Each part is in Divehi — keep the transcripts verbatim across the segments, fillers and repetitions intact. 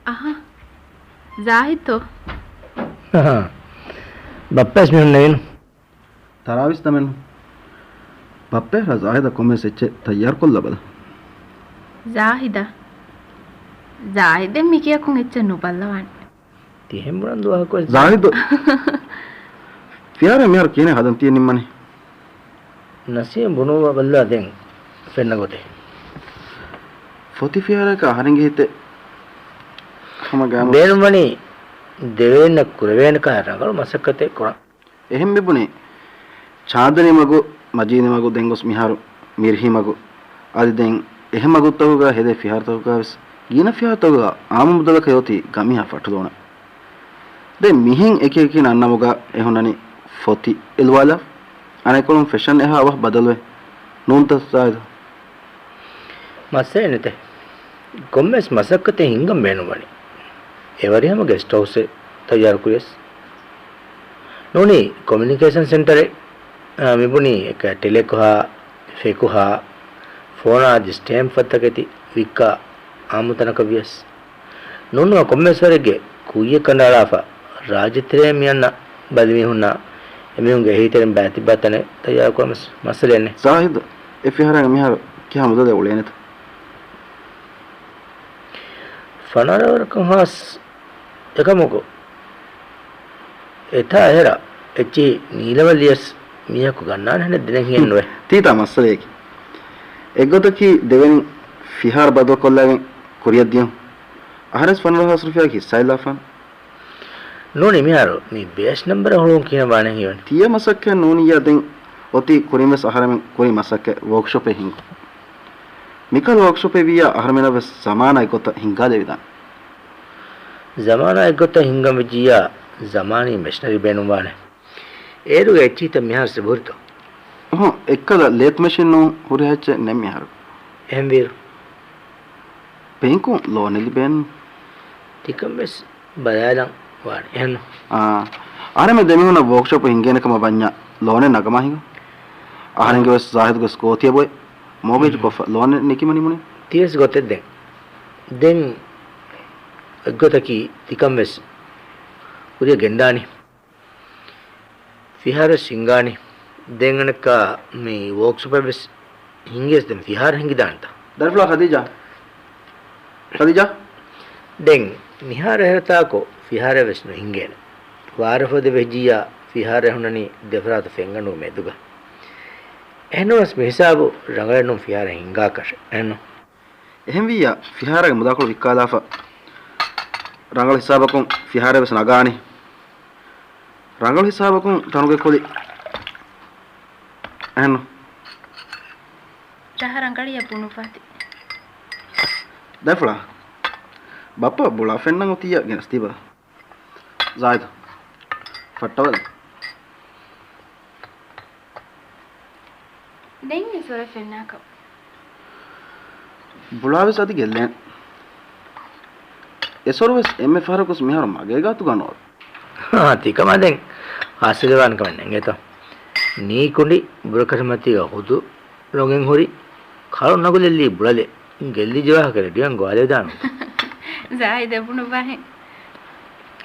އަހަ. ޒާހިދުތޯ؟ އަހަ. ބައްޕަވެސް މިހުންނެވީނު. ތަރާވީސް ދަމެއްނު. ބައްޕައަށް ޒާހިދަށް ކޮންމެސް އެއްޗެއް ތައްޔާރުކޮށްލަބަލަ. ޒާހިދަށް؟ ޒާހިދެއް މިކިޔަކުން އެއްޗެއް ނުބައްލަވާނެ. ތިހެން ބުނަން ދުވަހަކުވެސް ޒާހިދު. ފިހާރަ މިހާރު ކިހިނެއް ހަދަން ތިޔަ ނިންމަނީ؟ ނަސީމް ބުނުއްވާ ބައްލަވާ ދެން ފެންނަ ގޮތެއް. ފޮތި ފިހާރައަކަށް އަހަރެންގެ ހިތެއް ހަމަ ގާމު ބޭނުންވަނީ ދެވޭންނަށް ކުރެވޭނެ ކަހަލަ ރަނގަޅު މަސައްކަތެއް ކުރަން. އެހެން މިބުނީ ޗާނދަނީ މަގު، މަޖީދީ މަގު، ދެން ގޮސް މިހާރު މިރިހީ މަގު. އަދި ދެން އެހެން މަގުތަކުގަ ހެދޭ ފިހާރަތަކުގަވެސް ގިނަ ފިހާރަތަކުގަ އާއްމު މުދަލަކަށް އޮތީ ގަމީހާ ފަޓުލޯނަށް. ދެން މިހެން އެކި އެކި ނަންނަމުގަ އެހުންނަނީ ފޮތި އެލުވާލާ. އަނެއްކޮޅުން ފެޝަން އެހާ އަވަހަށް ބަދަލުވޭ. ނޫންތަ ޒާހިދު؟ މައްސަލައެއް ނެތޭ. ކޮންމެސް މަސައްކަތެއް ހިންގަން ބޭނުންވަނީ. އެވަރިހަމަ ގެސްޓް ހައުސެއް ތައްޔާރުކުރިޔަސް. ނޫނީ ކޮމިއުނިކޭޝަން ސެންޓަރެއް، އާ، މިބުނީ އެކަ ޓެލެކޮހާ، ފެކުހާ، ފޯނާ އަދި ސްޓޭމްޕް ފަދަ ތަކެތި ވިއްކާ އާއްމު ތަނަކަށް ވިޔަސް. ނޫން ނުވަ ކޮންމެސް ވަރެއްގެ ކުއްޔަށް ކަނޑައަޅާފަ، ރާއްޖެތެރޭ މިއަންނަ ބަލިމީހުންނާ އެމީހުންގެ އެހީތެރިން ބައިތިއްބާ ތަނެއް ތައްޔާރުކުރަން ވެސް މައްސަލައެއް ނެތް. ޒާހިދު، އެ ފިހާރައިގަ މިހާރު ކިހާ މުދަލެއް އުޅޭނެތަ؟ ފަނަރަ ވަރަކަށް ހާސް އެކަމަކު، އެތާ އެހެރަ އެއްޗިހި ނީލަމަލިޔަސް މީހަކު ގަންނާނެ ހަނެއް ދެނެއް ހިއެއްނުވޭ. ތީތާ މައްސަލަޔަކީ. އެއްގޮތަކީ ދެވެނި ފިހާރަ ބަދަލުކޮށްލައިގެން ކުރިއަށް ދިޔުން. އަހަރެސް ފަނަރަ ހާސް ރުފިޔާއަކީ ހިއްސާ އިއްލާފާނެ. ނޫނީ މިހާރު މި ބޭސް ނަންބަރެއް ހުޅުވުން ކިހިނެއް ވާނެ ހީވަނީ؟ ތިޔަ މަސައްކަތް ނޫނިއްޔާ ދެން އޮތީ ކުރިން ވެސް އަހަރެމެން ކުރި މަސައްކަތް ވޯކްޝޮޕެއް ހިންގުން. މިކަހަލަ ވޯކްޝޮޕެއް ވިއްޔާ އަހަރެމެނަށް ވެސް ޒަމާނާ އެއްގޮތަށް ހިންގާލެވިދާނެ. ޒަމާނާ އެއްގޮތަށް ހިންގަން ވެއްޖިއްޔާ ޒަމާނީ މެޝިނަރީ ބޭނުންވާނެ. އޭރުގެ އެއްޗިހިތައް މިހާރު ސިބުހުރިތޯ؟ އުހު، އެއްކަލަ ލޭތު މެޝިން ނޫން ހުރިހާ އެއްޗެއް ނެތް މިހާރު. އެހެންވީރު؟ ބޭންކުން ލޯނެއް ލިބޭން. ތިކަން ވެސް ބަލާލަން ވާނެ. އެހެންނު؟ އާ، އަހަރެމެން ދެމީހުންނަށް ވޯކްޝޮޕް ހިންގޭނެ ކަމަށް ވަންޏާ ލޯނެއް ނަގަމާ ހިނގާ. އަހަރެންގެ ވެސް ޒާހިދުގެ ސްކޯތިއަ ބޮއެ މޯގޭޖް ކޮށްފަ ލޯނެއް ނެކިމަ ނިމުނީ. ތިވެސް ގޮތެއް ދެން. ދެން އެއްގޮތަކީ ތިކަން ވެސް ކުރިއަށް ގެންދާނީ. ފިހާރަ ވެސް ހިންގާނީ. ދެން އަނެއްކާ މި ވޯކްޝޮޕެއް ވެސް ހިނގިޔަސް ދެން ފިހާރަ ހިނގިދާނެތަ؟ ދަރިފުޅާ ޚަދީޖާ. ޚަދީޖާ. ދެން މިހާރު އެހެރަތާކު ފިހާރަ ވެސް ނުހިނގޭނެ. ވާރަށް ފަދަ ވެއްޖިއްޔާ ފިހާރަ ހުންނަނީ ދެފަރާތު ފެންގަނޑު މެދުގަ. އެހެންނަމަވެސް މިހިސާބު ރަނގަޅެއްނޫން ފިހާރަ ހިނގާކަށެއް. އެހެންނު؟ އެހެންވިއްޔާ ފިހާރަގެ މުދާކޮޅު ވިއްކާލާފަ ރަނގަޅު ހިސާބަކުން ފިހާރަ ވެސް ނަގާނީ. ރަނގަޅު ހިސާބަކުން ޓަނުގެ ކުލި. އެހެންނު؟ ޖަހަ ރަނގަޅިއަށް ބުނުއްވާތި. ދަރިފުޅާ. ބައްޕަ ބުޅާ ފެންނަން އޮތިއްޔާ ގެނެސްދީބަލަ. ޒާހިދު. ފައްޓަވަލަ. ދެން އެސޮރެ ފެންނާކަށް. ބުޅާވެސް އަދި ގެއްލޭން. އެސޮރުވެސް އެންމެ ފަހަރަކުސް މިހާރު މަގޭ ގާތުގަ ނޯ. ތިކަމާ ދެން ހާސިލުވާން ކަމެއް ނެނގޭތޯ. ނީކުނޑި ބުރަކަށި މަތީގަ ހުދު ރޮނގެން ހުރި ކަޅު ނަގުލެއްލީ ބުޅަލެއް. ގެއްލި ޖަވާހަކަ ރެޑިއަން ގޮވާލެވިދާނު. ޒާހިދަށް ބުނުއްވާހެން.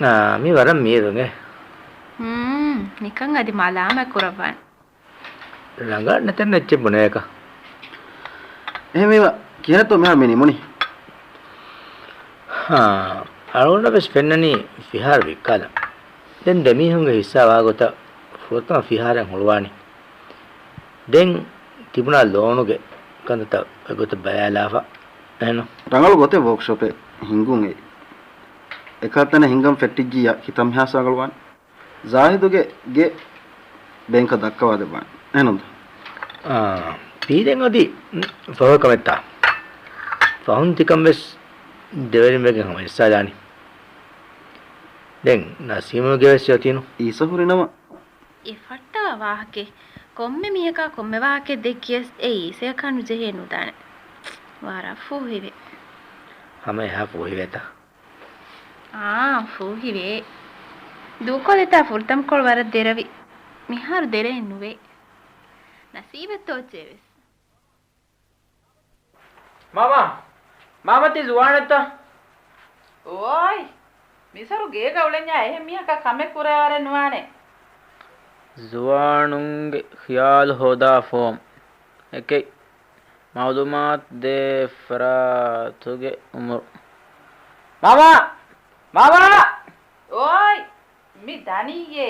އާ، މި ވަރަށް މީރުނގެ. ހުން، ނިކަން އަދި މަލާމަތް ކުރައްވާނެ. ރަނގަޅަށް ނެތެން އެއްޗެއް ބުނެޔަކަ. އެހެންވީމަ، ކިހިނެއްތޯ މިހާރު މި ނިމުނީ؟ ހާ، އަޅުގަނޑަށް ވެސް ފެންނަނީ ފިހާރަ ވިއްކާލަން. ދެން ދެމީހުންގެ ހިއްސާ ވާގޮތަށް ފުރަތަމަ ފިހާރައެއް ހުޅުވާނީ. ދެން ތިބުނާ ލޯނުގެ ކަންތައްތައް އެގޮތަށް ބަލާލާފަ. އެހެންނު؟ ރަނގަޅު ގޮތެއް ވޯކްޝޮޕެއް ހިންގުން އެއީ. އެކަހަލަ ތަނެއް ހިންގަން ފެއްޓިއްޖިއްޔާ ކިތަންމެހާސް ރަނގަޅުވާނެ. ޒާހިދުގެ ގެ ބޭންކަށް ދައްކަވާ ދެއްވާނެ. އެހެންނުންތަ؟ އާ، ތީ ދެން އަދި ފަހު ކަމެއްތާ. ފަހުން ތިކަން ވެސް ދެވެނި ވެގެން ހަމަ އިސްސާލާނީ. ދެން ނަސީމުގެ ވެސް އޮތީނު. އީސަ ހުރިނަމަ. އެ ފައްޓާ ވާހަކަ. ކޮންމެ މީހަކާ ކޮންމެ ވާހަކައެއް ދެއްކިޔަސް އެ އީސަޔަކާ ނުޖެހޭ ނުދާނެ. ވަރަށް ފޫހިވޭ. ހަމަ އެހާ ފޫހިވޭތަ؟ އާ، ފޫހިވޭ. ދޫކޮށްލިތާ ފުރަތަމަކޮޅު ވަރަށް ދެރަވި. މިހާރު ދެރައެއް ނުވޭ. ނަސީބެއްތޯ އެއްޗެއް ވެސް. މާމާ! މާމަ ތީ ޒުވާނެއްތަ؟ އޯއި! މިސަރު ގޭގަ އުޅެންޏާ އެހެން މީހަކާ ކަމެއް ކުރެވާރެއް ނުވާނެ. ޒުވާނުންގެ ޚިޔާލު ހޯދާ ފޯމް. އެކެއް. މައުލޫމާތު ދޭ ފަރާތުގެ އުމުރު. މާމާ! މާމާ! އޯއި! މި ދަނީއޭ.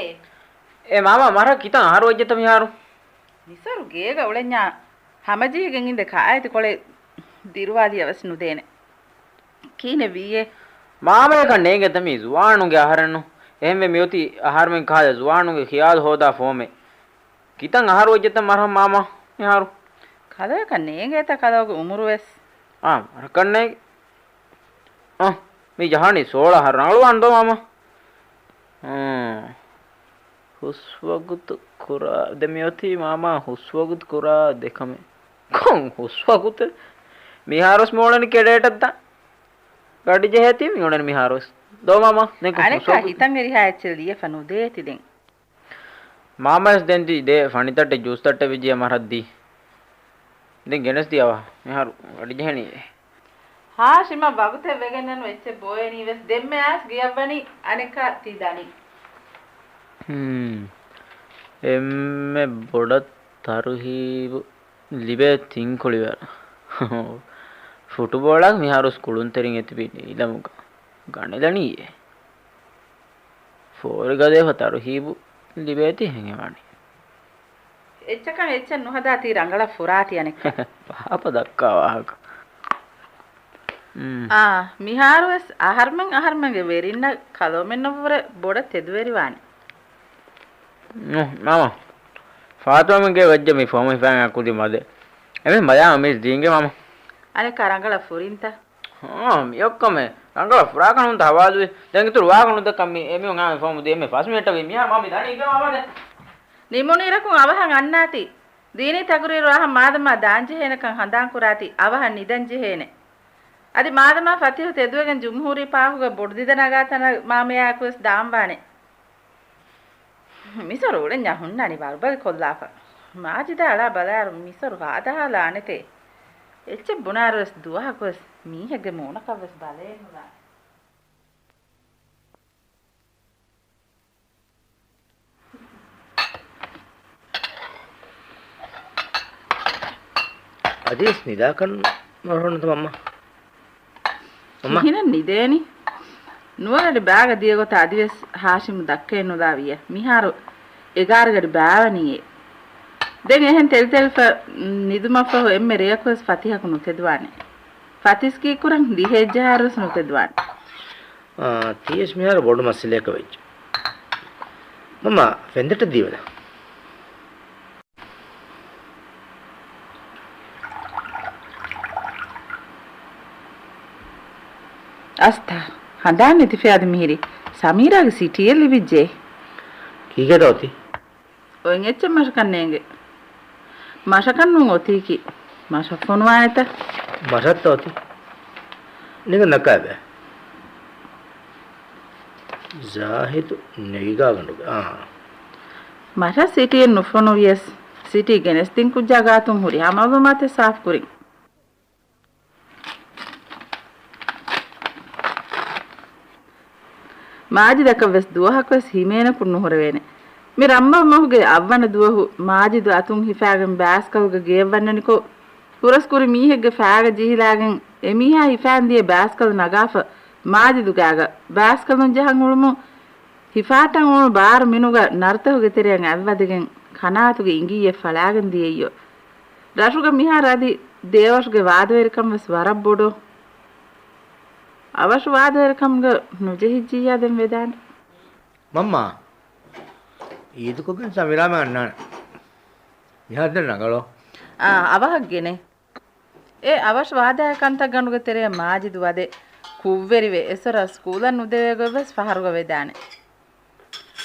އޭ މާމާ، މަރަށް ކިތަން އަހަރު ވެއްޖެތަ މިހާރު؟ މިސަރު ގޭގަ އުޅެންޏާ ހަމަޖެހިގެން އިނދެ ކާއެތި ކޮޅެއް ދިރުވާލިޔަވެސް ނުދޭނެ. ކީނެ ވީއޭ؟ މާމަޔަކަށް ނޭނގެތަ މީ ޒުވާނުންގެ އަހަރެއްނު؟ އެހެންވެ މިއޮތީ އަހަރުމެން ކަހަލަ ޒުވާނުންގެ ޚިޔާލު ހޯދާ ފޯމެއް. ކިތަން އަހަރު ވެއްޖެތަ މަރަށް މާމާ މިހާރު؟ ކަލަޔަކަށް ނޭނގޭތަ ކަލަވަގެ އުމުރުވެސް؟ އާ، މަރަކަށް ނޭނގެ. އަ، މި ޖަހާނީ ސޯޅަ އަހަރު ރަނގަޅުވާން ދޯ މާމާ؟ އާ. ހުސްވަގުތު ކުރާ، ދެ މިއޮތީ މާމާ ހުސްވަގުތު ކުރާ ދެކަމެއް. ކޮން ހުސްވަގުތެއް؟ މިހާރުވެސް މިއުޅެނީ ކެޑޭޓަށް ދާ. ގަޑި ޖެހޭތީ މިއުޅެނީ މިހާރުވެސް. ދޯ މާމާ، ދެން ކޮން އަނެއްކާ ހުސްވަގުތެއް؟ ހިތަށް އެރިހާ އެއްޗެއް ލިޔެފަ ނުދޭތި ދެން. މާމަވެސް ދެން ތި ދޭ ފަނިތައްޓެއް ޖޫސް ތައްޓެއް ވެއްޖިއްޔާ މަރަށް ދީ. ދެން ގެނެސް ދިޔަ އަވަހަށް. މިހާރު ގަޑި ޖެހެނީ. ހާޝިމަށް ވަގުތެއް ވެގެންނެއްނު އެއްޗެއް ބޮއެނީވެސް. ދެންމެ އައިސް ގެޔަށްވަނީ އަނެއްކާ ތި ދަނީ. ހުން. އެންމެ ބޮޑަށް ތަރުހީބު ލިބޭ ތިން ކުޅިވަރަށް. ފުޓުބޯޅައަށް މިހާރު ސްކުޅުންތެރިން އެތިބި ނީލަމުގަ ގަނެލަނީއޭ. ފޯރިގަދަޔަފަ ތަރުހީބު ލިބޭތީ ހެނގެވާނީ. އެއްޗަކަށް އެއްޗެއް ނުހަދާ ތީ ރަނގަޅަށް ފުރާތި އަނެއްކާ. ޕާޕަ ދައްކާ ވާހަކަ. އާ، މިހާރުވެސް އަހަރުމެން އަހަރުމެންގެ ވެރިންނަށް ކަލޯމެންނަށްވުރެ ބޮޑަށް ތެދުވެރިވާނެ. މާމަ، ފާތުމަމެންގެ ވެއްޖެ މި ފޯމު ހިފާން ކުދި މަދެ. އެމެ މަޔާ މީސް ދީންގެ މާމަ. އަނެއްކާ ރަނގަޅަށް ފުރިންތަ؟ އާ، މިއޮއްކަމެ ރަނގަޅަށް ފުރާކަނުންތަ ހަވާލުވި. ދެން އިތުރު ވާހަކަ ނުދައްކަ މި އެމީހުން އާ ފޯމު ދީ އެމެ ފަސް މިނެޓަށް ވީ. މިހާ މާ މި ދާނީ އިބްރާ މާމަ ދެ. ނިމުނީރަކުން އަވަހަށް އަންނާތީ. ދީނީ ތަގުރީރު އަހަން މާދަމާ ދާންޖެހޭނެކަން ހަނދާންކުރާތީ އަވަހަށް ނިދަންޖެހޭނެ. އަދި މާދަމާ ފަތިހު ތެދުވެގެން ޖުމްހޫރީ ޕާކުގަ ބޮޑުދިދަ ނަގާތަނަށް މާމަޔާއެކުވެސް ދާންވާނެ. މިސަރު އުޅެންޏާ ހުންނާނީ ވަރުބަލި ކޮށްލާފަ. މާޖިދާ އަޅާ ބަލާއިރު މިސަރު ހާދަހާލާ އަނެތޭ. އެއްޗެއް ބުނާއިރުވެސް ދުވަހަކުވެސް މީހެއްގެ މޫނަކަށްވެސް ބަލައެއްނުލާނެ. އަދިވެސް ނިދާކަން ނުހުންނަތަ މަންމަ؟ މަންމަ؟ ކިހިނެއް ނިދޭނީ؟ ނުވަރަށް ބާގަ ދިޔަ ގޮތަށް އަދިވެސް ހާޝިމް ދައްކައެއްނުލާ ވިއްޔަ. މިހާރު އެގާރަ ގަޑި ބާވަނީއޭ. ދެން އެހެން ތެޅިތެޅިފަ ނިދުމަށްފަހު އެންމެ ރެޔަކުވެސް ފަތިހަކު ނުތެދުވާނެ. ފަތިސް ކީއްކުރަން ދިހައެއްޖަހާއިރުވެސް ނުތެދުވާނެ. އާ، ތީވެސް މިހާރު ބޮޑު މައްސަލައަކަށް ވެއްޖެ. މަންމަ، ފެންދައްޓަށް ދީބަލަ. އަސްތާ، ހަނދާން ނެތިފަ އަދި މިހިރީ ސަމީރާގެ ސިޓީއެއް ލިބިއްޖެ. ކީކޭތަ އޮތީ؟ އޮތް އެއްޗެއް މަށަކަށް ނޭނގެ. މަށަކަށް ނޫން އޮތީކީ. މަށަށް ފޮނުވާނެތަ؟ މަށަށްތަ އޮތީ؟ ނިކަން ދައްކާބަ. ޒާހިދު ނެގިގާގަނޑުގެ. އާ. މަށަށް ސިޓީއެއް ނުފޮނުވިޔަސް، ސިޓީ ގެނެސްދިން ކުއްޖާ ގާތުން ހުރިހާ މައުލޫމާތެއް ސާފުކުރިން. މާޖިދަކަށްވެސް ދުވަހަކުވެސް ހިމޭނަކުން ނުހުރެވޭނެ. މި ރަމަޟާން މަހުގެ އަށްވަނަ ދުވަހު މާޖިދު އަތުން ހިފާގެން ބާސްކަލުގަ ގެޔަށް ވަންނަނިކޮށް، ހުރަސްކުރި މީހެއްގެ ފާގަ ޖިހިލާގެން އެމީހާ ހިފާން ދިޔަ ބާސްކަލު ނަގާފަ މާޖިދު ގާގަ ބާސްކަލުން ޖަހަން އުޅުމުން، ހިފާއްޓަން އުޅުނު ބާރު މިނުގަ ނަރުތަކުގެ ތެރެއަށް އަތްވަދެގެން ކަނާތުގެ އިނގިއްޔެއް ފަޅާގެން ދިޔައީއޯ. ރަށުގަ މިހާރު އަދި ދެއަވަށުގެ ވާދަވެރިކަން ވެސް ވަރަށް ބޮޑޯ. އަވަށު ވާދަވެރިކަމުގަ ނުޖެހިއްޖިއްޔާ ދެން ވެދާނެ. މަންމާ، އީދުކޮށްގެން ސަމީރާމެ އަންނާނެ. މިހާރު ދެން ރަނގަޅޯ. އާ، އަވަހަށް ގެނޭ. އެ އަވަށު ވާދައިގެ ކަންތައްގަނޑުގެ ތެރެއަށް މާޖިދު ވަދެ ކުށްވެރިވެ އެސޮރަށް ސްކޫލަށް ނުދެވޭ ގޮތްވެސް ފަހަރުގަ ވެދާނެ.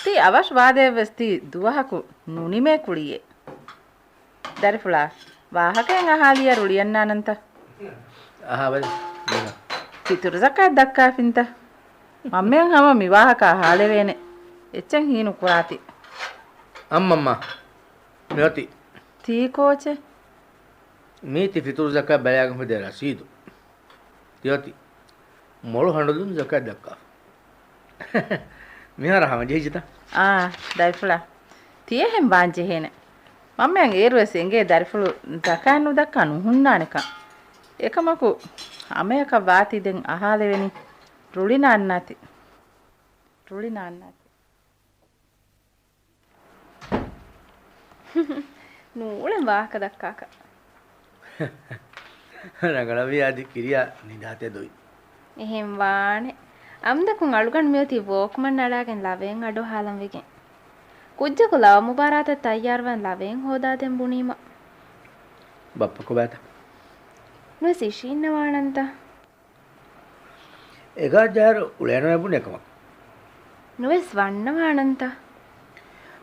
ތީ އަވަށު ވާދައެއްވެސް ތީ ދުވަހަކު ނުނިމޭ ކުޅިއޭ. ދަރިފުޅާ، ވާހަކައެއް އަހާލިޔާ ރުޅިއަންނާނަންތަ؟ އަހާބަލަ. ފިތުރު ޒަކާތް ދައްކާފިންތަ؟ މަންމައަށް ހަމަ މި ވާހަކަ އަހާލެވޭނެ. އެއްޗެއް ހީނު ކުރާތި. އަންމަންމާ، މިއޮތީ. ތީ ކޯޗެއް؟ މީ ތި ފިތުރު ޒަކާތް ބަލާގެން ހުދޭ ރަސީދު. ތިއޮތީ. މޮޅު ހަނޑުލުން ޒަކާތް ދައްކާފަ. މިހާރު ހަމަޖެހިއްޖެތަ؟ އާ، ދަރިފުޅާ. ތިޔަހެން ވާން ޖެހޭނެ. މަންމައަށް އޭރުވެސް އެނގޭ ދަރިފުޅު ޒަކާތް ނުދައްކާ ނުހުންނާނެކަން. އެކަމަކު ހަމަޔަކަށް ވާތީ ދެން އަހާލެވެނީ. ރުޅިނާންނާތި. ރުޅިނާންނާތި. ނޫޅެން ވާހަކަ ދައްކާކަށް. ރަނގަޅަވި އަދި ކިރިޔާ ނިދާތެދުވި. އެހެން ވާނެ. އަމްދަކުން އަޅުގަނޑު މިއޮތީ ވޯކްމަން އަޅާގެން ލަވައެއް އަޑުއަހާލަން ވެގެން. ކުއްޖަކު ލަވަ މުބާރާތަށް ތައްޔާރުވާން ލަވައެއް ހޯދާދޭން ބުނީމަ. ބައްޕަ ކޮބާތަ؟ ނުވެސް އިށީންނަވާނަންތަ؟ އެގާރަ ޖަހާއިރު އުޅޭނަމޭ ބުނި އެކަމަކު. ނުވެސް ވަންނަވާނަންތަ؟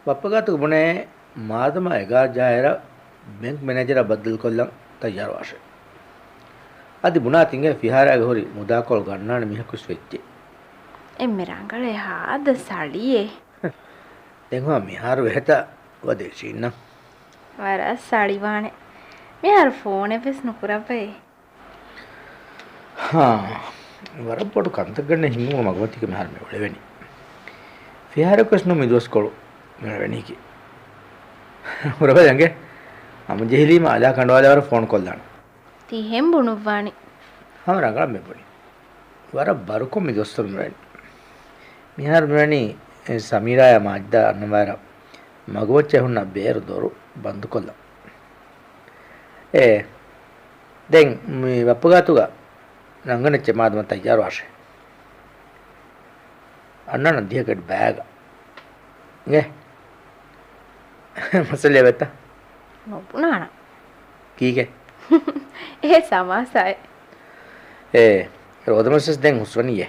ބައްޕަ ގާތުގަ ބުނޭ، މާދަމާ އެގާރަ ޖަހާއިރަށް ބެންކް މެނޭޖަރާ ބައްދަލުކޮށްލަން ތައްޔާރުވާށޭ. އަދި ބުނާ ތިނގޭ ފިހާރައިގަ ހުރި މުދާކޮޅު ގަންނާނެ މީހަކުވެސް ވެއްޖެ. އެންމެ ރަނގަޅޭ ހާދަ ސަޅިއޭ. ދެން ހުވާ މިހާރު އެހެތަ ވަދެ އިށީންނަ. ވަރަށް ސަޅިވާނެ. މިހާރު ފޯނެއްވެސް ނުކުރައްވައޭ. ހާ، ވަރަށް ބޮޑު ކަންތައްގަނޑެއް ހިންގުމަށް މަގުމަތީގަ މިހާރު މި އުޅެވެނީ. ފިހާރައަކުވެސް ނޫން މި ދުވަސްކޮޅު މި އުޅެވެނީކީ. ހުރަބަލަ އިނގޭ. ހަމަޖެހިލީމަ އަލާ ކަނޑުވާލާވަރަށް ފޯނު ކޮށްލާނަން. ތިހެން ބުނުއްވާނީ. ހަމަ ރަނގަޅަށް މި ބުނީ. ވަރަށް ބަރުކޮށް މި ދުވަސްވަރު މިވެނީ. މިހާރު މިވެނީ ސަމީރާޔާ މާޖިދާ އަންނަވާއިރަށް މަގުމައްޗަށް ހުންނަ ބޭރު ދޮރު ބަންދުކޮށްލަން. އޭ، ދެން މި ބައްޕަގާތުގަ ރަނގަނެއްޗެއް މާދަމާ ތައްޔާރުވާށޭ. އަންނާނަން ދިހަ ކެޑް ބައިގަ. އިނގޭ. މައްސަލައެއް ވެއްތަ؟ ނުބުނާނަން. ކީކޭ؟ އެ ސަމާސާއެއް. އޭ، ރޯދަމަސްވެސް ދެން ހުސްވަނީއޭ.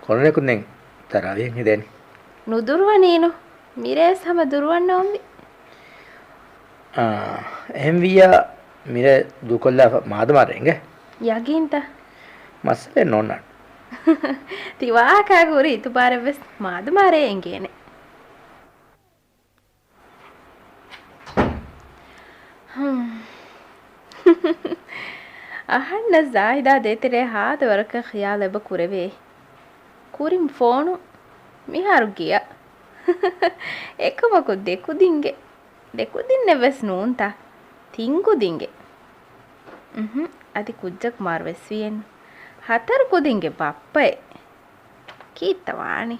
ކޮންނަކުން ދެން ތަރާވީހަށް ހިދޭނީ. ނުދުރުވަނީނު. މިރޭސް ހަމަ ދުރުވަންނަވަންވީ. އާ، އެހެންވިއްޔާ މިރޭ ދޫކޮށްލާފަ މާދަމާރޭ އިނގޭ. ޔަގީންތަ؟ މައްސަލައެއް ނޯންނާނެ. ތި ވާހަކައިގަ ހުރި އިތުބާރެއްވެސް މާދަމާރޭ އެނގޭނެ. ހުން. އަހަންނަށް ޒާހިދާ ދޭތެރޭ ހާދަ ވަރަކަށް ޚިޔާލު އެބަ ކުރެވޭ. ކުރިން ފޯނު މިހާރު ގެޔަށް. އެކަމަކު ދެކުދިންގެ. ދެކުދިންނެއް ވެސް ނޫންތަ؟ ތިންގުދިންގެ. އުހު، އަދި ކުއްޖަކު މާރު ވެސްވީއެއްނު. ހަތަރު ކުދިންގެ ބައްޕައެއް. ކީއްތަ ވާނީ؟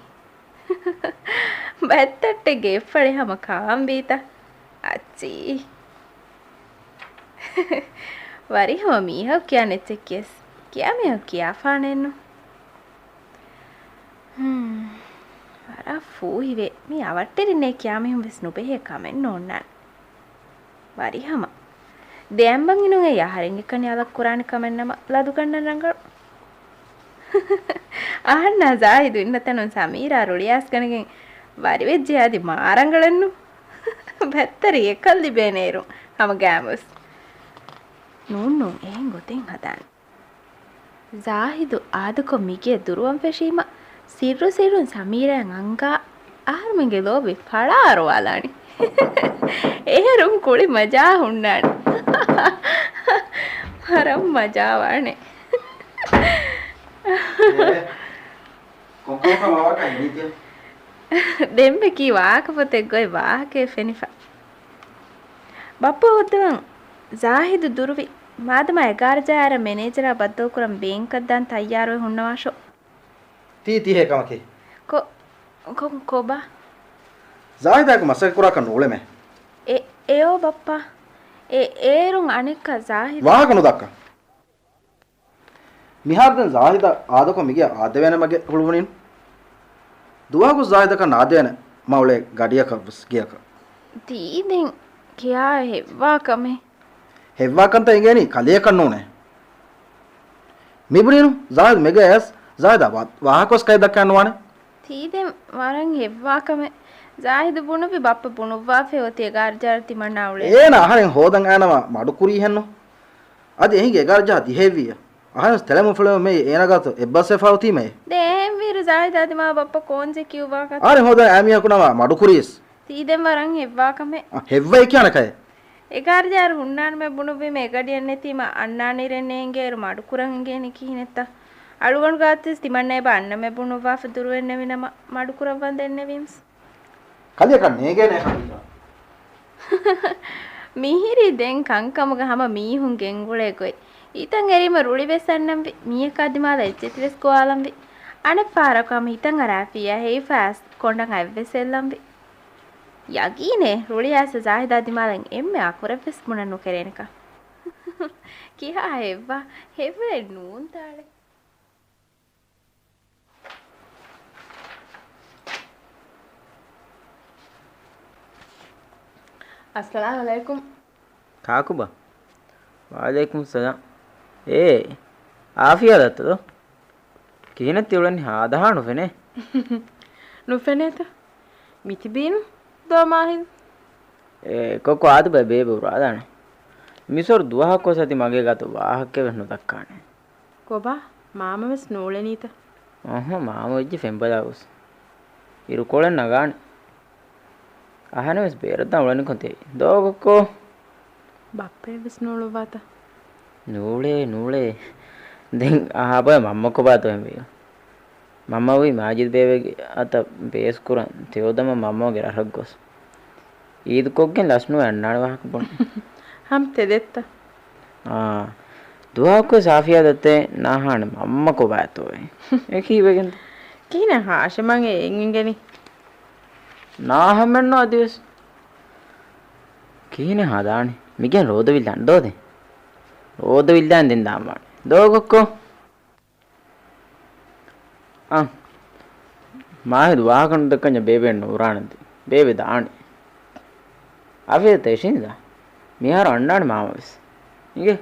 ބައްތައްޓެއްގެ އެއްފަޅި ހަމަ ކާންވީތަ؟ އައްޗީ. ވަރިހަމަ މީހަކު ކިޔާ ނެއްޗެއް ކިޔަސް. ކިޔާ މީހަކު ކިޔާފާނެއްނު. ހުން. ވަރަށް ފޫހިވޭ. މީ އަވަށްޓެރިންނޭ ކިޔާމީހުން ވެސް ނުބެހޭ ކަމެއް ނޯންނާނެ. ވަރިހަމަ. ދެއަނބަން އިނުން އެއީ އަހަރެންގެ ކަނި އަލަށް ކުރާނެ ކަމެއް ނަމަ ލަދުގަންނަން ރަނގަޅު. އަހަންނާ ޒާހިދު އިންނަ ތަނުން ސަމީރާ ރުޅިއައިސްގަނެގެން ވަރިވެއްޖެ އަދި މާރަނގަޅެއްނު. ބައްތަރި އެކަން ލިބޭނެ އިރު ހަމަ ގައިމުވެސް. ނޫން ނޫން އެހެން ގޮތެއް ހަދާނެ. ޒާހިދު އާދަކޮށް މިގެއަށް ދުރުވަން ފެށީމަ، ސިއްރު ސިއްރުން ސަމީރާއަށް އަންގާ، އަހަރުމެންގެ ލޯބި ފަޅާއަރުވާލާނީ. އޭރުން ކުޅި މަޖާ ހުންނާނެ. ވަރަށް މަޖާވާނެ. އޭ، ކޮންކަމަކަށް ވާވަރަކަށް ހެނީތި؟ ދެންމެ ކީ ވާހަކަފޮތެއްގައި ވާހަކައެއް ފެނިފަ. ބައްޕަ ހުއްދަވަން ޒާހިދު ދުރުވި. މާދަމާ އެގާރަ ޖަހާއިރަށް މެނޭޖަރާ ބައްދަލުކުރަން ބޭންކަށް ދާން ތައްޔާރުވެ ހުންނަވާށޯ. ތީ ތިހޭ ކަމަކީ. ކޮ-، ކޮ-، ކޮބާ؟ ޒާހިދާއެކު މަސައްކަތް ކުރާކަށް ނޫޅެމޭ. އެ-، އެއޯ ބައްޕާ. އެ-، އޭރުން އަނެއްކާ ޒާހިދު. ވާހަކަ ނުދައްކަ. މިހާރު ދެން ޒާހިދަށް އާދަކޮށް މިގެއަށް އާދެވޭނެ މަގެއް ހުޅުވުނީނު. ދުވަހަކު ޒާހިދަކަށް ނާދޭނެ މަ އުޅޭ ގަޑިއަކަށް ވެސް ގެއަކަށް. ތީ ދެން ކިޔާ ހެއްވާ ކަމެއް؟ ހެއްވާ ކަންތައް އިނގޭނީ ކަލެއަކަށް ނޫނޭ. މިބުނީނު ޒާހިދު މެގަ އައިސް ޒާހިދާ ވާ-، ވާހަކަ ވެސް ކައި ދައްކާ ނުވާނެ. ތީ ދެން ވަރަށް ހެއްވާ ކަމެއް. ޒާހިދު ބުނުއްވި ބައްޕަ ބުނުއްވާފައި އޮތީ އެގާރަ ޖަހާއިރަށް ތިމަންނާ އުޅޭ. އޭނަ އަހަރެން ހޯދަން އައިނަމަ މަޑުކުރީހެއްނު. އަދި އެހިނގި އެގާރަ ޖަހާ ދިހައެއްވިއްޔާ. އަހަރެން ތެޅެމުން ފެޅެމުން މެއީ އޭނަ ގާތު އެއްބަސްވެފަ އޮތީމައޭ. ދެ އެހެންވީއިރު ޒާހިދާ ދިމާ ބައްޕަ ކޯންޖެ ކިޔުއްވާކަށް. އަހަރެން ހޯދަން އައި މީހަކު ނަމަ މަޑުކުރީސް. ތީ ދެން ވަރަށް ހެއްވާ ކަމެއް. އަ، ހެއްވައި ކިޔާނެ ކައެއް. އެގާރަ ޖަހާއިރަށް ހުންނާނަމޭ ބުނުއްވީމަ އެގަޑިއެއް ނެތީމަ އަންނާނީރެއް ނޭނގޭއިރު މަޑުކުރަން އެނގޭނީ ކިހިނެއްތަ؟ އަޅުގަނޑު ގާތުވެސް ތިމަންނަ އެބަ އަންނަ މެ ބުނުއްވާފަ ދުރުވެންނެވި ނަމަ، މަޑުކުރައްވަން ދެންނެވީމްސް. ކަލެއަކަށް ނޭގޭނެ ހަމީދާ. މިހިރީ ދެން ކަންކަމުގަ ހަމަ މީހުން ގެންގުޅޭ ގޮތް. ހިތަށް އެރީމަ ރުޅިވެސް އަންނަންވި. މީހަކާ ދިމާލަށް އެއްޗެތިވެސް ގޮވާލަންވި. އަނެއް ފަހަރަކު ހަމަ ހިތަށް އަރާފިއްޔާ ހެވިފަ އައިސް ކޮނޑަށް އަތްވެސް އެއްލަންވި. ޔަގީނޭ ރުޅިއައިސް ޒާހިދާ ދިމާލަށް އެންމެ އަކުރެއްވެސް ބުނަން ނުކެރޭނެކަން. ކިހާ ހެއްވާ؟ ހެއްވެއެއް ނޫންތާޅެ. އައްސަލާމް ޢަލައިކުމް. ކާކުބާ؟ ވަޢަލައިކުމް ސަލާމް. އޭ، އާފިޔާ ދައްތަ ދޯ؟ ކިހިނެއް ތި އުޅެނީ ހާދަހާ ނުފެނޭ؟ ނުފެނޭތަ؟ މިތިބީނު ދޯ މާހިލް. އޭ، ކޮއްކޮ އާދެބަ ބޭބެ އުރާލާނެ. މިސޮރު ދުވަހަކުވެސް އަދި މަގޭ ގާތު ވާހަކައެއް ވެސް ނުދައްކާނެ. ކޮބާ؟ މާމަވެސް ނޫޅެނީތަ؟ އަހަ، މާމަ ވެއްޖެ ފެންބަލާ ގޮސް. އިރުކޮޅެއް ނަގާނެ. އަހަނެވެސް ބޭރަށްދާން އުޅެނިކޮށް ތެވި. ދޯ ކޮއްކޮ؟ ބައްޕައެއްވެސް ނޫޅުއްވާތަ؟ ނޫޅޭ، ނޫޅޭ. ދެން އަހާބަ މަންމަ ކޮބާތޯ އެހެންވީ؟ މަންމަ ވީ މާޖިދު ބޭބެގެ އަތަށް ބޭސް ކުރަން ތެޔޮދަމަ މަންމަގެ ރަށަށް ގޮސް. އީދުކޮށްގެން ލަސްނުވެ އަންނާނެ ވާހަކަ ބުނެ. ހަމް ތެދެއްތަ؟ އާ. ދުވަހަކުވެސް އާފިޔާ ދައްތައެއް ނާހާނެ މަންމަ ކޮބާތޯއޭ؟ އެކީ ވެގެން. ކިހިނެއް ހާޝިމަށް އެއް އިނގެނީ؟ ނާހަމެއްނު އަދިވެސް. ކިހިނެއް ހަދާނީ؟ މިގެން ރޯދަވިއްލާނެ ދޯ ދެން. ރޯދަވިއްލާން ދެން ދާން ވާނެ. ދޯ ކޮއްކޮ؟ އަ، މާހިދު ވާހަކަ ނުދައްކަންޏާ ބޭބެއެއް ނު އުރާނަންތީ. ބޭބެ ދާނީ. އާފިޔާ ތޭށިން ދާ. މިހާރު އަންނާނެ މާމަވެސް. އިނގޭ.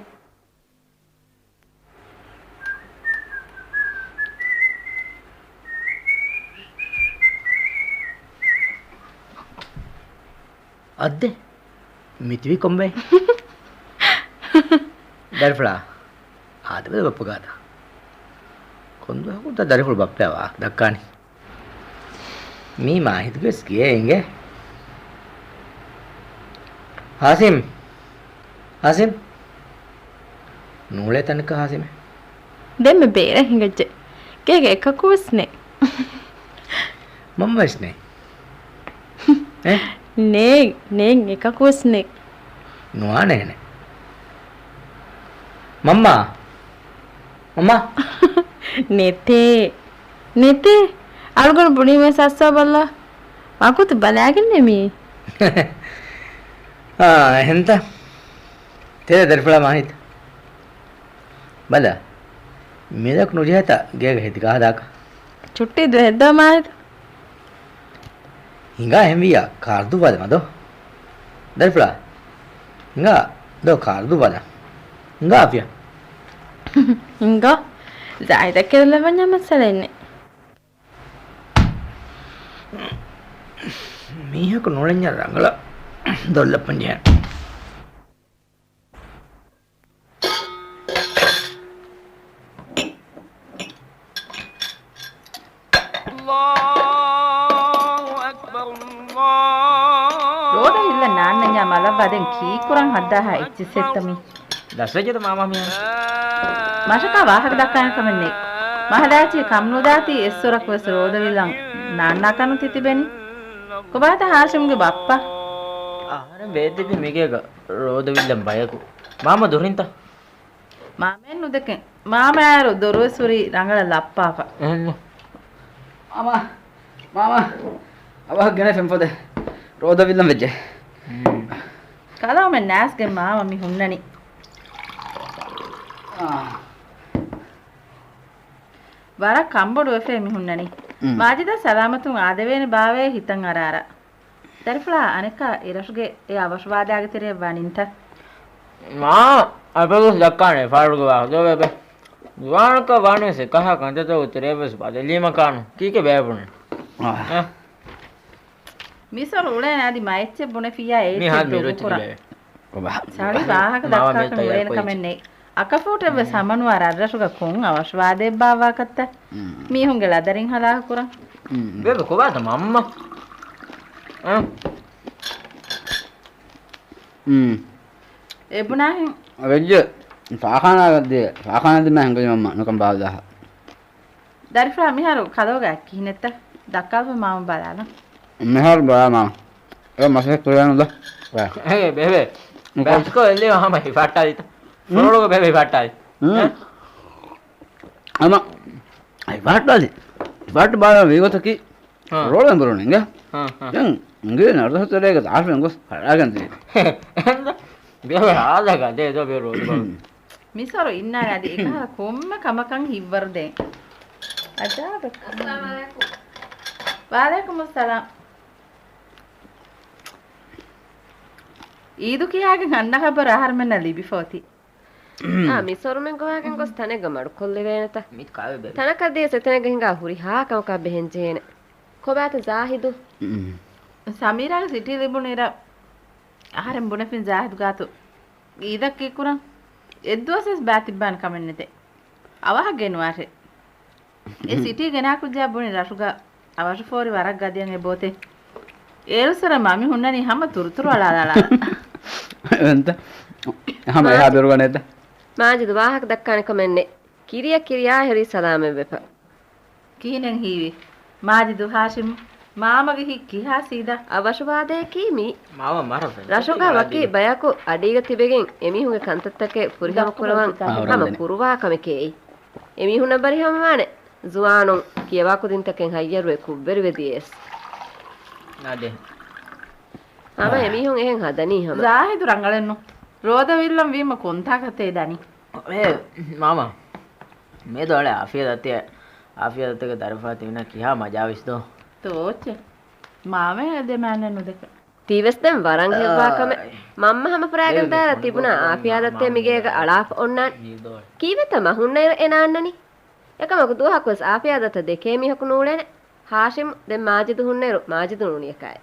އައްދެ، މިތިބީ ކޮންބައެއް؟ ދަރިފުޅާ، އާދެބަލަ ބައްޕަ ގާތަށް. ކޮންދުވަހަކުތަ ދަރިފުޅު ބައްޕަޔާ ވާހަކަ ދައްކާނީ؟ މީ މާހިދުގެ ވެސް ގެޔަށް އިނގޭ. ހާސިމް! ހާސިމް! ނޫޅޭ ތަނަކަށް ހާސިމެއް. ދެންމެ ބޭރަށް ހިނގައްޖެ. ގޭގަ އެކަކުވެސް ނެތް. މަންމަވެސް ނެތް. އެ؟ ނޭން، ނޭން އެކަކުވެސް ނެތް. ނުވާނެ އެހެނެއް. މަންމާ! މަންމާ! ނެތޭ. ނެތޭ. އަޅުގަނޑު ބުނީމަ ސައްސާބައްލާ. ވަގުތު ބަލާގެންނޭ މީ. އާ، އެހެންތަ؟ ތެދެއް ދަރިފުޅާ މާހިދު. ބަލަ، މިލަކު ނުޖެހޭތަ ގޭގަ ހެދި ގާ ހަދާކަށް؟ ޗުއްޓީ ދުވެ ހެއްދާ މާހިދު. ހިނގާ އެހެންވިއްޔާ ކާރު ދުއްވާލަމާ ދޯ. ދަރިފުޅާ. ހިނގާ ދޯ ކާރު ދުއްވާލަން. ހިނގާ އާފިޔާ. ހިނގާ. ޒާހިދަށް ކެރުލަވަންޏާ މައްސަލައެއް ނެތް. މީހަކު ނޫޅެންޏާ ރަނގަޅަށް ދޮށްލައްޕަން ޖެހޭނެ. ރޯދަ ހިއްލަ ނާންނަންޏާ މަލަށްވާ ދެން ކީއްކުރަން ހައްދާހާ އެއްޗިއްސެއްތަ މީ؟ ލަސްވެއްޖެތަ މާމާ މިހާރު؟ މަށަކާ ވާހަކަ ދައްކާނެ ކަމެއް ނެތް. މަހަދާޗީ ކަމްނުދާތީ އެއްސޮރަކުވެސް ރޯދަވިލަން ނާންނާކަން ތި ތިބެނީ. ކޮބާތަ ހާޝިމްގެ ބައްޕަ؟ އަހަރެން ވޭތިބި މިގޭގަ ރޯދަވިލަން ބަޔަކު. މާމަ ދޮރުންތަ؟ މާމައެއް ނުދެކެން. މާމައާއިރު ދޮރުވެސް ހުރީ ރަނގަޅަށް ލައްޕާފަ. އެހެންނު. މާމާ! މާމާ! އަވަހަށް ގެނައި ފެންފޮދެއް. ރޯދަވިލަން ވެއްޖެ. ކަލާމެން ނާސްގެ މާމަ މި ހުންނަނީ. އާ. ވަރަށް ކަންބޮޑުވެފައި މި ހުންނަނީ. މާޖިދާ ސަލާމަތުން އާދެވޭނެ ބާވޭ ހިތަށް އަރާރާ. ދަރިފުޅާ އަނެއްކާ އެރަށުގެ އެ އަވަށުވާދާގެ ތެރެއަށް ވާނީންތަ؟ މާ އަބަދުވެސް ދައްކާނެ ފާރުގެ ވާހަކަ ދޯ ބޭބެ. ޒުވާނަކަށް ވާނެވެސް އެކަހަލަ ކަންތައްތަކުގެ ތެރެއަށްވެސް ބަދަލީމަކާނު. ކީކޭ ބޭބެ ބުނެ؟ އާ. އާ. މިސޮރު އުޅޭނެ އަދި މައެއްޗެއް ބުނެފިއްޔާ އެއްޗެއް ދޮގުކުރަން. ސަޅި ވާހަކަ ދައްކާކަށް ނުވޭނެ ކަމެއް ނެތް. އަކަފޫޓެއްވެސް ހަމަނުވާ ރަށްރަށުގަ ކޮން އަވަށުވާދައެއްބާ ވާކަށްތަ؟ މީހުންގެ ޅަދަރިން ހަލާކުކުރަން. ބޭބެ ކޮބާތަ މަންމަ؟ އަ. އެ ބުނާހެން. ވެއްޖެ ފާޚާނާ ދިޔަ، ފާޚާނާ ދިމާ ހިނގަލި މަންމަ ނުކަން ބާވަލާހަ. ދަރިފުޅާ މިހާރު ކަލޯގަ ކިހިނެއްތަ؟ ދައްކާލަފަ މާމަ ބަލާލަން. މިހާރު ބަލާ މާ. އެ މަސައްކަތް ކުރިއަށް ނުދާ. އޭ ބޭބެ. މުކޮ- ބައިސްކޯ އެއްލެވި ހަމަ ހިފައްޓާލިތަ؟ މް. ފުރޮޅުގަ ބޭބެ ހިފައްޓާލި. މް. އެ؟ ހަމަ ހިފައްޓާލި. ހިފައްޓު ބާރަ ވީގޮތަކީ ހާ. ފުރޮޅު އެނބުރުނިންގެ. ހާ، ހާ. ދެން އިނގޭ ނަރުދަހުތެރޭގެ ދާށު އެނގޮސް ފަޅާގެން ދިޔަ. ބޭބެ ހާލަކަށް ދޭ ދޯ ބޭ ރޯދު ބަލު. މިސޮރު އިންނާނެ އަދި އެކަހަލަ ކޮންމެ ކަމަކަށް ހިތްވަރު ދޭން. އަޖާބެއް. އައްސަލާމު ޢަލައިކުމް. ވަޢަލައިކުމުއްސަލާމް. ޢީދު ކިޔާގެން ހަންނަ ޚަބަރު އަހަރުމެންނަށް ލިބިފަ އޮތީ. އާ، މިސޮރުމެން ގޮވާގެން ގޮސް ތަނެއްގަ މަޑުކޮށްލެވޭނެތަ؟ މީ ކާވެ ބޭބެ. ތަނަކަށް ދިޔަސް އެތަނެއްގަ ހިނގާ ހުރިހާ ކަމަކާ ބެހެން ޖެހޭނެ. ކޮބާތަ ޒާހިދު؟ މް. ސަމީރާގެ ސިޓީ ލިބުނު އިރަށް އަހަރެން ބުނެފިން ޒާހިދު ގާތު އީދަށް ކީއްކުރަން؟ އެއްދުވަސްވެސް ބައި ތިއްބާނެ ކަމެއް ނެތޭ. އަވަހަށް ގެނުވާށޭ. އެ ސިޓީ ގެނާ ކުއްޖާ ބުނި ރަށުގަ އަވަށު ފޯރި ވަރަށް ގަދަޔަށް އެބައޮތޭ. އޭރުއްސުރެ މަ މި ހުންނަނީ ހަމަ ތުރުތުރު އަޅާލާ. އެންތަ؟ ހަމަ އެހާ ބޭރުގަ ނެތަ؟ މާޖިދު ވާހަކަ ދައްކާނެ ކަމެއް ނެތް. ކިރިޔަށް ކިރިޔާ ހެރީ ސަލާމަތްވެފަ. ކިހިނެއް ހީވީ؟ މާޖިދު ހާޝިމް، މާމަގެ ހިތް ކިހާ ސީދާ؟ އަވަށުވާދަޔަކީ މީ. މާމަ މަރަ ފެން ރަށުގަ ވަކި ބަޔަކު އަޑީގަ ތިބެގެން އެމީހުންގެ ކަންތައްތަކެއް ފުރިހަމަ ކުރަވަން ހަމަ ކުރުވާ ކަމެކޭ އެއީ. އެމީހުންނަށް ވަރިހަމަވާނެ ޒުވާނުން ކިޔަވާ ކުދިންތަކެއް ހައްޔަރުވެ ކުށްވެރިވެ ދިޔަޔަސް. އާދެ. ހަމަ އެމީހުން އެހެން ހަދަނީ ހަމަ. ޒާހިދު ރަނގަޅެއްނު. ރޯދަ ވިއްލަން ވީމަ ކޮންތާކަށްތޭ ދަނީ؟ އޭ، މާމަ. މިއަދު އަޅެ އާފިޔާ ދަތި، އާފިޔާ ދަތުގެ ދަރިފާ ތިބިނަ ކިހާ މަޖާވީސް ދޯ؟ ތޯ އޮއްޗެ. މާމެ ދެމާނެ ނުދެކެ. ތީވެސް ދެން ވަރަށް ހެއްވާ ކަމެއް. އާ. މަންމަ ހަމަ ފުރާގެން ދާރަ ތިބުނާ އާފިޔާ ދައްތޭ މިގޭގަ އަޅާފަ އޮންނާނެ. ކީއްވެތަ މަ ހުންނައިރު އޭނާ އަންނަނީ؟ އެކަމަކު ދުވަހަކުވެސް އާފިޔާ ދަތަށް ދެކޭ މީހަކު ނޫޅޭނެ. ހާޝިމް ދެން މާޖިދު ހުންނައިރު މާޖިދު ނޫނިއަކާއި.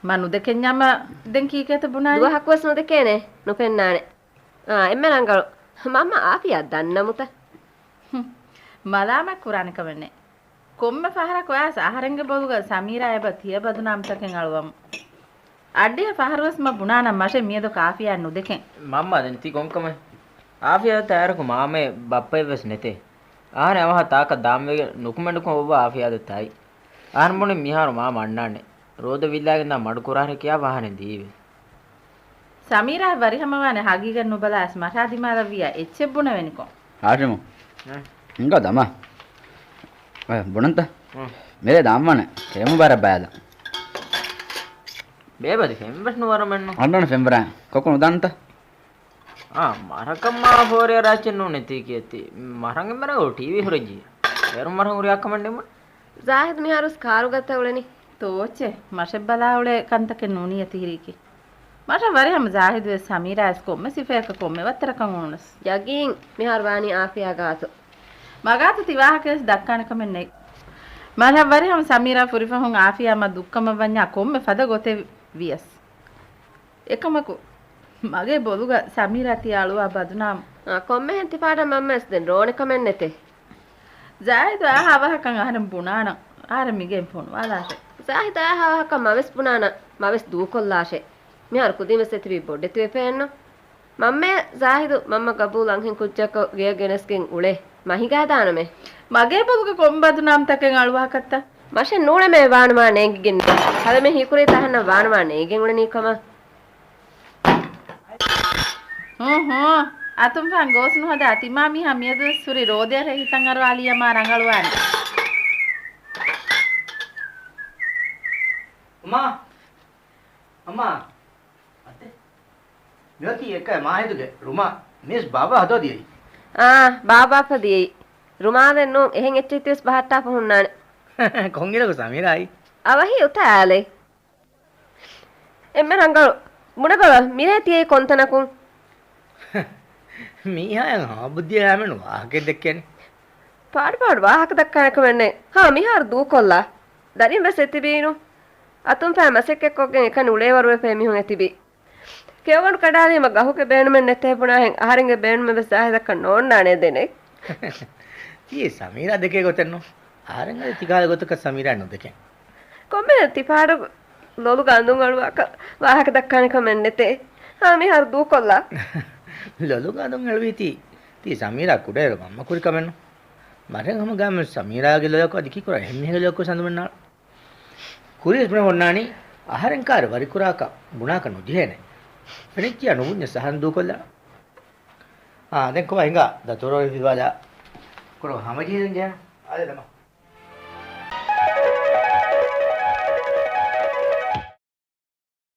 މަ ނުދެކެންޏާ މަ ދެން ކީކޭތަ ބުނާނީ؟ ދުވަހަކުވެސް ނުދެކޭނެ. ނުފެންނާނެ. އާ، އެންމެ ރަނގަޅު. މަންމަ އާފިޔާ ދަންނަމުތަ؟ ހުން. މަލާމަތް ކުރާނެ ކަމެއް ނެތް. ކޮންމެ ފަހަރަކު އައިސް އަހަރެންގެ ބޮލުގަ ސަމީރާ އެބަ ތިޔަ ބަދުނާމްތަކެއް އަޅުވަމު. އައްޑިހަ ފަހަރުވެސް މަ ބުނާނަން މަށެއް މިއަދު އާފިޔާ ނުދެކެން. މަންމަ ދެން ތި ގޮންކަމެއް. އާފިޔާ ދަތަށް އައިރަކު މާމައެއް ބައްޕައެއްވެސް ނެތޭ. އަހަރެން އަވަހަށް ތާކަށް ދާންވެގެން ނުކުމެ ނުކުމެ އޮއްވާ އާފިޔާ ދަތައް އައި. އަހަރެން ބުނި މިހާރު މާމަ އަންނާނެ. ރޯދަ ވިއްލާގެން ދާ މަޑު ކުރާށޭ ކިޔާ ވާހަނެ ދީވެ. ސަމީރާ ވަރިހަމަވާނެ ހަގީގަތް ނުބަލާސް މަށާ ދިމާލަށްވިޔާ އެއްޗެއް ބުނެވެނިކޮށް. ހާޝިމު. އެ؟ ހިނގާ ދަމާ. އެ، ބުނަންތަ؟ އަ. މިރޭ ދާންވާނެ. ކެއުމު ބާރަށް ބައިލަ. ބޭބަދި ފެންވެސް ނުވަރަމެއްނު. އަންނަން ފެންވަރާ. ކޮކު ނުދާންތަ؟ އާ، މަރަކަށް މާ ފޯރި ރާއްޗެއް ނޫނެތީ ކިޔަތީ. މަރަން އެންމެރަނގަޅު ޓީވީ ހުރެއްޖި. އޭރު މަރަން ހުރި އަކަމަން ނިމުން. ޒާހިދު މިހާރުސް ކާރުގަތަ އުޅެނީ. ތޯއްޗެ، މަށެއް ބަލާ އުޅޭ ކަންތަކެއް ނޫނީ ތިހިރީކީ. މަށަށް ވަރިހަމަ ޒާހިދުވެސް ސަމީރާވެސް ކޮންމެ ސިފައަކަށް ކޮންމެ ވައްތަރަކަށް އުޅުނަސް. ޔަގީން މިހާރު ވާނީ އާފިޔާ ގާތު. މަގާތު ތި ވާހަކަވެސް ދައްކާނެ ކަމެއް ނެތް. މަށަށް ވަރިހަމަ ސަމީރާ ފުރިފަހުން އާފިޔާ މަ ދުއްކަމަށް ވަންޏާ ކޮންމެ ފަދަ ގޮތެއް ވިޔަސް. އެކަމަކު، މަގޭ ބޮލުގަ ސަމީރާ ތިޔަ އަޅުވާ ބަދުނާމް. އާ، ކޮންމެހެން ތިފާޑަށް މަންމަވެސް ދެން ރޯނެ ކަމެއް ނެތޭ. ޒާހިދު އާހާ އަވަހަކަށް އަހަރެން ބުނާނަން. އަހަރެން މިގެން ފޮނުވާލާށޭ. ޒާހިދު އާހާ އަވަހަކަށް މަވެސް ބުނާނަން. މަވެސް ދޫކޮށްލާށޭ. މިހާރު ކުދިންވެސް އެތިބީ ބޮޑެތިވެފައެއްނު. މަންމައަށް ޒާހިދު މަންމަ ގަބޫލު އަންހެން ކުއްޖަކު ގެޔަށް ގެނެސްގެން އުޅޭ. މަ ހިނގާދާނަމޭ. މަގޭ ބޮލުގަ ކޮން ބަދުނާމްތަކެއް އަޅުވާކަށްތަ؟ މަށެއް ނޫޅެމޭ ވާނުމާ ނޭނގިގެން. ހަލަމެ ހީކުރީ ތަހަންނަ ވާނުމާ ނޭނގެން އުޅެނީ ކަމަށް. ހޫ ހޫ. އަތުންފާން ގޯސް ނުހަދާ ތިމާ މީހާ މިއަދުވެސް ހުރި ރޯދަޔަށް ހިތަށް އަރުވާލިޔަމާ ރަނގަޅުވާނެ. އަމާ! އަމާ! އަތެ. މިއޮތީ އެކައި މާހިދުގެ ރުމާ. މިސް ބާބާ ހަދާ ދިޔައީ. އާ، ބާބާފަ ދިޔައީ. ރުމާލެއް ނޫން، އެހެން އެއްޗެއްތިވެސް ބަހައްޓާފަ ހުންނާނެ. ކޮންއިރަކު ސަމީރާއީ؟ އަވަހީ އުތާ އާލެ. އެންމެ ރަނގަޅު. ބުނެބަލަ، މިރޭ ތިޔައީ ކޮންތަނަކުން؟ މީހާޔަށް ހަމަ ބުއްދިއަށް އައިމެން ވާހަކައެއް ދެއްކޭނެ. ޕާޑު ޕާޑު ވާހަކަ ދައްކާނެ ކަމެއް ނެތް. ހާ، މިހާރު ދޫކޮށްލާ. ދަރިން ވެސް އެތިބީނު. އަތުން ފައި މަސައްކަތްކޮށްގެން އެކަނި އުޅޭވަރުވެފަ އެމީހުން އެތިބީ. ކެއުގަނޑު ކަނޑާލީމަ ގަހުގެ ބޭނުމެއް ނެތޭ ބުނާހެން އަހަރެންގެ ބޭނުމެއް ވެސް ޒާހިދަކަށް ނޯންނާނޭ ދެނެއް. ތީ ސަމީރާ ދެކޭ ގޮތެއްނު. އަހަރެން އަދި ތިކާލަ ގޮތަކަށް ސަމީރާ ނުދެކެން. ކޮންމެހެން ތިފާޑު ލޮލުގަ އަނދުން އަޅުވާކަށް ވާހަކަ ދައްކާނެ ކަމެއް ނެތޭ. ހާ، މިހާރު ދޫކޮށްލާ. ލޮލުގަ އަނދުން އެޅުވީތީ. ތީ ސަމީރާ ކުޑައިރު މަންމަ ކުރި ކަމެއްނު. މަރިޔަން ހަމަ ގާމެން ސަމީރާގެ ލޮލަކު އަދި ކީކުރާ އެހެން މީހެއްގެ ލޮލަކު ސަނދުމެންނާ. ކުރިޔަސް ބުނެ އޮންނާނީ، އަހަރެން ކާރި ވަރިކުރާކަށް ބުނާކަށް ނުޖެހޭނެ. ފެނިއްޗިއްޔާ ނުބުންޏެއް ސަހަން ދޫކޮށްލާ. އާ، ދެން ކޮބާ ހިނގާ؟ ދަތުރޯ ހިފިވާލާ. ކުރު ހަމަޖެހިލަން ޖެހޭނު. އާދެ ދަމާ.